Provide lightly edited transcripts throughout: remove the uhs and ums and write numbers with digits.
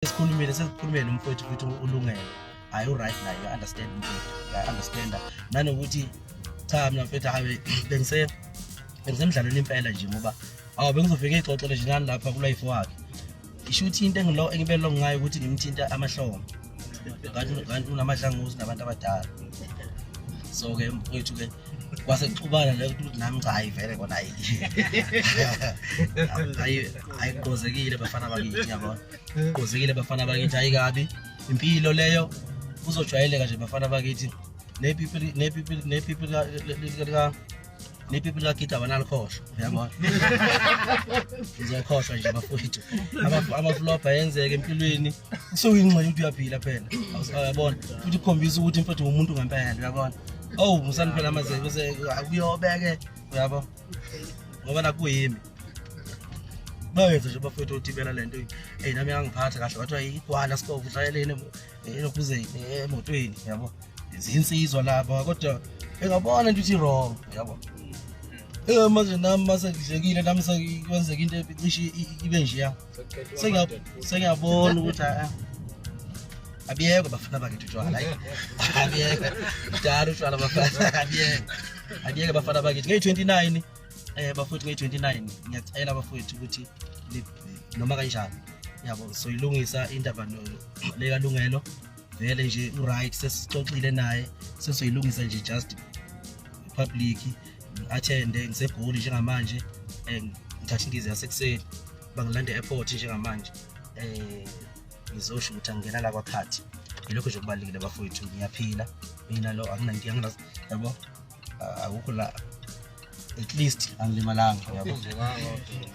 Sikhulumile, sesikhulumile nomfowethu futhi ulungelo. Hayi, u-right naye, uya-understand umfowethu, uya-understanda nanokuthi cha, mina mfethu, hayi, bengisemdlalweni impela nje, ngoba awu bengizofika ey'xoxele nje nani lapha ku-live wakhe. Isho ukuthi into engilo engibe long ngayo ukuthi ngimthinta amahlombe, kanti unamadlanguzi nabantu abadala. So-ke mfowethu-ke kwase kuxubana le ukuthi nami cha, hayi vele kona, hayi hayi ayigqozekile bafana bakithi, yabona, gqozekile bafana bakithi. Hayi kabi impilo leyo, kuzojwayeleka nje bafana bakithi. Nepipi, nepipi, nepipi lika, nepipi likagida banalikhohlwa, uyabona, ngizokhohlwa nje bafowethu. Ama-flop ayenzeka empilweni, kusuyingxenye ukuthi uyaphila phela, uyabona, futhi kukhombisa ukuthi mfethu umuntu ngempela, uyabona. Oh, musani phela amaze bese kuyobeke, uyabo, ngoba nakuyimi bayenza nje bafowethu otibela lento. Eyi, nami yangiphatha kahle, kwathiwa igwala sikovu uhlayeleni elokhuzeni emotweni, yabo, zinsizwa lapha, kodwa engabona into ukuthi wrong, yabo. Manje nami mase ngidlekile, nami sekwenzeka into ecishe ibe njeya, sengiyabona ukuthi abiyekwe bafana bakithi utshwala. Hayi, abiyekwe kudala utshwala bafana, abiyekwe, abiyeke bafana bakithi. Ngeyi-29 bafowethu, ngeyi-29 ngiyacela bafowethu ukuthi noma kanjani, yabo, soyilungisa indaba lekalungelo vele nje, u-right, sesixoxile naye, sesoyilungisa nje, just public attende. NgiseGoli njengamanje, ngithatha indiza yasekuseni, bangilanda e-airport njengamanje, ngizosho ukuthi angingena la kwakhathi. Yilokho nje kubalulekile bafowethu, ngiyaphila mina lo, akunankinga, yabo, akukho la, at least angilimalanga, yabo,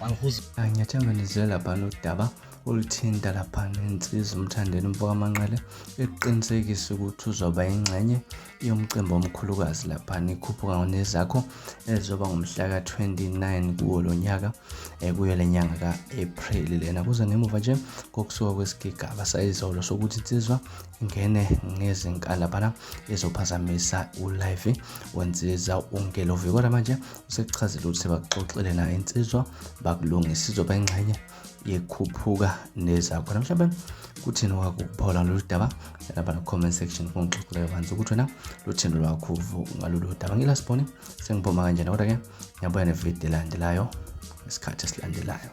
angihuzu. Ngiyathemba nizwe laphana udaba oluthinta laphana insizwa uMthandeni umfokaManqele ekuqinisekisa ukuthi uzoba ingxenye yomcimbi omkhulukazi laphana ikhuphuka nezakho ezoba ngomhla ka-29 kuwo lo nyaka, kuyo le nyanga ka-April lena. Kuze ngemuva nje kokusuka kwesigigaba sayizolo sokuthi insizwa ingene ngezinkani laphana ezophazamisa u-live wensizwa uNgelovi, kodwa manje usekuchazile ukuthi sebaxoxile nayo insizwa, bakulungisa, izoba ingxenye yekhuphuka nezakho. Mhlawumbe kuthini wakho ukuphola lolu daba lapha na comment section, kungixoxele kabanzi ukuthi wena luthini lwakho uvo ngalolu daba. Ngilasibone sengiphuma kanjena, kodwa-ke ngiyabuya nevidiyo elandelayo ngesikhathi esilandelayo.